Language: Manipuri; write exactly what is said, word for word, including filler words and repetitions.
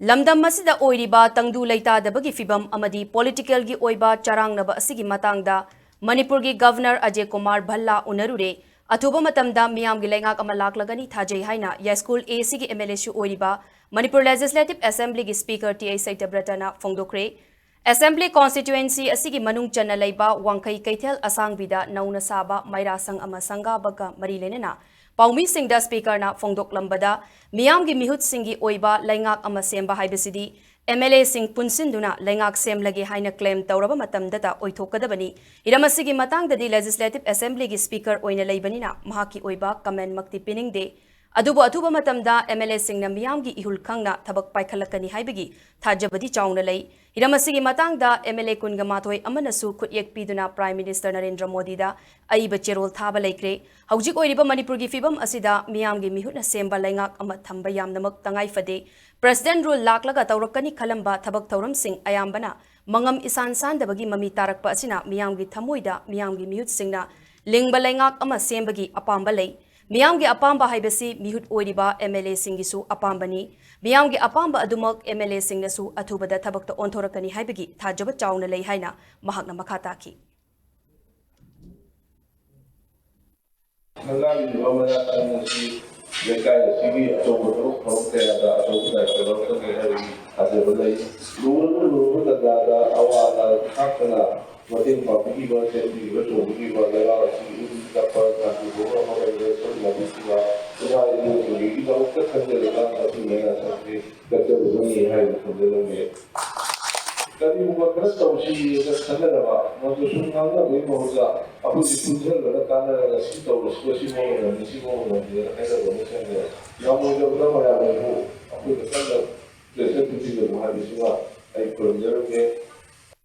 ꯂꯝꯗꯝ ꯑꯁꯤꯗ ꯑꯣꯏꯔꯤꯕ ꯇꯪꯗꯨ ꯂꯩꯇꯥꯗꯕꯒꯤ ꯐꯤꯚꯝ ꯑꯃꯗꯤ ꯄꯣꯂꯤꯇꯤꯀꯦꯜꯒꯤ ꯑꯣꯏꯕ ꯆꯔꯥꯡꯅꯕ ꯑꯁꯤꯒꯤ ꯃꯇꯥꯡꯗ ꯃꯅꯤꯄꯨꯔꯒꯤ ꯒꯚꯔꯅꯔ ꯑꯖꯦ ꯀꯨꯃꯥꯔ ꯚꯜꯂꯥ ꯎꯅꯔꯨꯔꯦ꯫ ꯑꯊꯨꯕ ꯃꯇꯝꯗ ꯃꯤꯌꯥꯝꯒꯤ ꯂꯩꯉꯥꯛ ꯑꯃ ꯂꯥꯛꯂꯒꯅꯤ ꯊꯥꯖꯩ ꯍꯥꯏꯅ ꯌꯥꯏꯁ꯭ꯀꯨꯜ ꯑꯦꯁꯤꯒꯤ ꯑꯦꯝ ꯑꯦꯜ ꯑꯦꯁꯨ ꯑꯣꯏꯔꯤꯕ ꯃꯅꯤꯄꯨꯔ ꯂꯦꯖꯤꯁꯂꯦꯇꯤꯚ ꯑꯦꯁꯦꯝꯕ꯭ꯂꯤꯒꯤ ꯁ꯭ꯄꯤꯀꯔ ꯇꯤ ꯑꯩꯆ ꯁꯇ꯭ꯌꯕ꯭ꯔꯇꯅ ꯐꯣꯡꯗꯣꯛꯈ꯭ꯔꯦ꯫ ꯑꯦꯁꯦꯝꯕ꯭ꯂꯤ ꯀꯣꯟꯁꯇꯤꯇ꯭ꯌꯨꯑꯦꯟꯁꯤ ꯑꯁꯤꯒꯤ ꯃꯅꯨꯡ ꯆꯟꯅ ꯂꯩꯕ ꯋꯥꯡꯈꯩ ꯀꯩꯊꯦꯜ ꯑꯁꯥꯡꯕꯤꯗ ꯅꯧꯅ ꯁꯥꯕ ꯃꯩꯔꯥ ꯁꯪ ꯑꯃ ꯁꯪꯒꯥꯕꯒ ꯃꯔꯤ ꯂꯩꯅꯅ ꯄꯥꯎꯃꯤꯁꯤꯡꯗ ꯁ꯭ꯄꯤꯀꯔꯅ ꯐꯣꯡꯗꯣꯛꯂꯝꯕꯗ, ꯃꯤꯌꯥꯝꯒꯤ ꯃꯤꯍꯨꯠꯁꯤꯡꯒꯤ ꯑꯣꯏꯕ ꯂꯩꯉꯥꯛ ꯑꯃ ꯁꯦꯝꯕ ꯍꯥꯏꯕꯁꯤꯗꯤ ꯑꯦꯝ ꯑꯦꯜ ꯑꯦꯁꯤꯡ ꯄꯨꯟꯁꯤꯟꯗꯨꯅ ꯂꯩꯉꯥꯛ ꯁꯦꯝꯂꯒꯦ ꯍꯥꯏꯅ ꯀ꯭ꯂꯦꯝ ꯇꯧꯔꯕ ꯃꯇꯝꯗꯇ ꯑꯣꯏꯊꯣꯛꯀꯗꯕꯅꯤ꯫ ꯍꯤꯔꯝ ꯑꯁꯤꯒꯤ ꯃꯇꯥꯡꯗꯗꯤ ꯂꯦꯖꯤꯁꯂꯦꯇꯤꯚ ꯑꯦꯁꯦꯝꯕ꯭ꯂꯤꯒꯤ ꯁ꯭ꯄꯤꯀꯔ ꯑꯣꯏꯅ ꯂꯩꯕꯅꯤꯅ ꯃꯍꯥꯛꯀꯤ ꯑꯣꯏꯕ ꯀꯃꯦꯟꯃꯛꯇꯤ ꯄꯤꯅꯤꯡꯗꯦ꯫ ꯑꯗꯨꯕꯨ ꯑꯊꯨꯕ ꯃꯇꯝꯗ ꯑꯦꯝ ꯑꯦꯜ ꯑꯦꯁꯤꯡꯅ ꯃꯤꯌꯥꯝꯒꯤ ꯏꯍꯨꯜ ꯈꯪꯅ ꯊꯕꯛ ꯄꯥꯏꯈꯠꯂꯛꯀꯅꯤ ꯍꯥꯏꯕꯒꯤ ꯊꯥꯖꯕꯗꯤ ꯆꯥꯎꯅ ꯂꯩ꯫ ꯍꯤꯔꯝ ꯑꯁꯤꯒꯤ ꯃꯇꯥꯡꯗ ꯑꯦꯝ ꯑꯦꯜ ꯑꯦ ꯀꯨꯟꯒ ꯃꯥꯊꯣꯏ ꯑꯃꯅꯁꯨ ꯈꯨꯠꯌꯦꯛ ꯄꯤꯗꯨꯅ ꯄ꯭ꯔꯥꯏꯝ ꯃꯤꯅꯤꯁꯇꯔ ꯅꯔꯦꯟꯗ꯭ꯔ ꯃꯣꯗꯤꯗ ꯑꯏꯕ ꯆꯦꯔꯣꯜ ꯊꯥꯕ ꯂꯩꯈ꯭ꯔꯦ꯫ ꯍꯧꯖꯤꯛ ꯑꯣꯏꯔꯤꯕ ꯃꯅꯤꯄꯨꯔꯒꯤ ꯐꯤꯚꯝ ꯑꯁꯤꯗ ꯃꯤꯌꯥꯝꯒꯤ ꯃꯤꯍꯨꯠꯅ ꯁꯦꯝꯕ ꯂꯩꯉꯥꯛ ꯑꯃ ꯊꯝꯕ ꯌꯥꯝꯅꯃꯛ ꯇꯉꯥꯏ ꯐꯗꯦ꯫ ꯄ꯭ꯔꯁꯤꯗꯦꯟꯠ ꯔꯨꯜ ꯂꯥꯛꯂꯒ ꯇꯧꯔꯛꯀꯅꯤ ꯈꯜꯂꯝꯕ ꯊꯕꯛ ꯊꯧꯔꯝꯁꯤꯡ ꯑꯌꯥꯝꯕꯅ ꯃꯉꯝ ꯏꯁꯥꯟ ꯁꯥꯟꯗꯕꯒꯤ ꯃꯃꯤ ꯇꯥꯔꯛꯄ ꯑꯁꯤꯅ ꯃꯤꯌꯥꯝꯒꯤ ꯊꯃꯣꯏꯗ ꯃꯤꯌꯥꯝꯒꯤ ꯃꯤꯍꯨꯠꯁꯤꯡꯅ ꯂꯤꯡꯕ ꯂꯩꯉꯥꯛ ꯑꯃ ꯁꯦꯝꯕꯒꯤ ꯑꯄꯥꯝꯕ ꯂꯩ꯫ ꯃꯤꯌꯥꯝꯒꯤ ꯑꯄꯥꯝꯕ ꯍꯥꯏꯕꯁꯤ ꯃꯤꯍꯨꯠ ꯑꯣꯏꯔꯤꯕ ꯑꯦꯝ ꯑꯦꯜ ꯑꯦꯁꯤꯡꯒꯤꯁꯨ ꯑꯄꯥꯝꯕꯅꯤ꯫ ꯃꯤꯌꯥꯝꯒꯤ ꯑꯄꯥꯝꯕ ꯑꯗꯨꯃꯛ ꯑꯦꯝ ꯑꯦꯜ ꯑꯦꯁꯤꯡꯅꯁꯨ ꯑꯊꯨꯕꯗ ꯊꯕꯛꯇ ꯑꯣꯟꯊꯣꯔꯛꯀꯅꯤ ꯍꯥꯏꯕꯒꯤ ꯊꯥꯖꯕ ꯆꯥꯎꯅ ꯂꯩ ꯍꯥꯏꯅ ꯃꯍꯥꯛꯅ ꯃꯈꯥ ꯇꯥꯈꯤ꯫ ꯁꯪꯒꯥꯕꯤꯔꯤꯕ ꯃꯩꯔꯥ ꯁꯪ ꯑꯁꯤ ꯂꯩꯀꯥꯏ ꯑꯁꯤꯒꯤ ꯑꯆꯧꯕ ꯊꯕꯛ ꯊꯧꯔꯝ ꯀꯌꯥꯗ ꯑꯆꯧꯕ ꯗꯥꯏꯇ ꯂꯧꯔꯛꯀꯅꯤ ꯍꯥꯏꯕꯒꯤ ꯊꯥꯖꯕ ꯂꯩ꯫ ꯂꯨꯔꯕ ꯂꯨꯔꯕ ꯇꯥꯟꯖꯥꯗ ꯑꯋꯥ ꯑꯅꯥ ꯈꯥꯛꯇꯅ ꯃꯇꯦꯡ ꯄꯥꯡꯕꯤꯔꯤꯕ, ꯆꯦꯟꯕꯤꯔꯤꯕ, ꯆꯣꯡꯕꯤꯔꯤꯕ ꯂꯩꯕꯥꯛ ꯑꯁꯤꯒꯤ ꯏꯪ ꯇꯞꯄ ꯀꯥꯟꯆꯤꯄꯨꯔ ꯑꯃꯗ ꯁꯔꯨꯛ ꯌꯥꯕꯤꯈꯤꯕ ꯏꯃꯥ ꯏꯕꯦꯟꯁꯤꯡꯒꯤꯗꯃꯛꯇ ꯈꯟꯖꯔꯒ ꯃꯁꯤ ꯃꯌꯥꯝ ꯑꯁꯤ ꯀꯠꯆꯔꯨꯕꯅꯤ ꯍꯥꯏꯅ ꯊꯝꯖꯅꯤꯡꯉꯤ꯫ ꯀꯔꯤꯒꯨꯝꯕ ꯈꯔ ꯇꯧꯁꯤꯅ ꯈꯟꯅꯔꯕ, ꯃꯗꯨ ꯁꯨꯝ ꯉꯥꯡꯅꯕꯒꯤ ꯃꯍꯨꯠꯇ ꯑꯩꯈꯣꯏꯁꯤ ꯄꯨꯟꯁꯤꯜꯂꯒ ꯇꯥꯟꯅꯔꯒ ꯁꯤ ꯇꯧꯔꯁꯤ, ꯁꯤ ꯃꯑꯣꯡ ꯉꯝꯃꯤ, ꯁꯤ ꯃꯑꯣꯡ ꯉꯝꯃꯤꯅ ꯍꯥꯏꯅꯕ ꯑꯃ ꯆꯪꯉꯦ꯫ ꯉꯝꯃꯣꯏꯗꯕꯗ ꯃꯌꯥꯝꯅꯁꯨ ꯑꯩꯈꯣꯏꯗ ꯀꯟꯅ ꯄ꯭ꯔꯦꯁꯔ ꯄꯤꯕꯤꯒꯅꯨ ꯍꯥꯏꯕꯁꯤꯃ ꯑꯩ ꯈꯨꯔꯨꯝꯖꯔꯝꯒꯦ꯫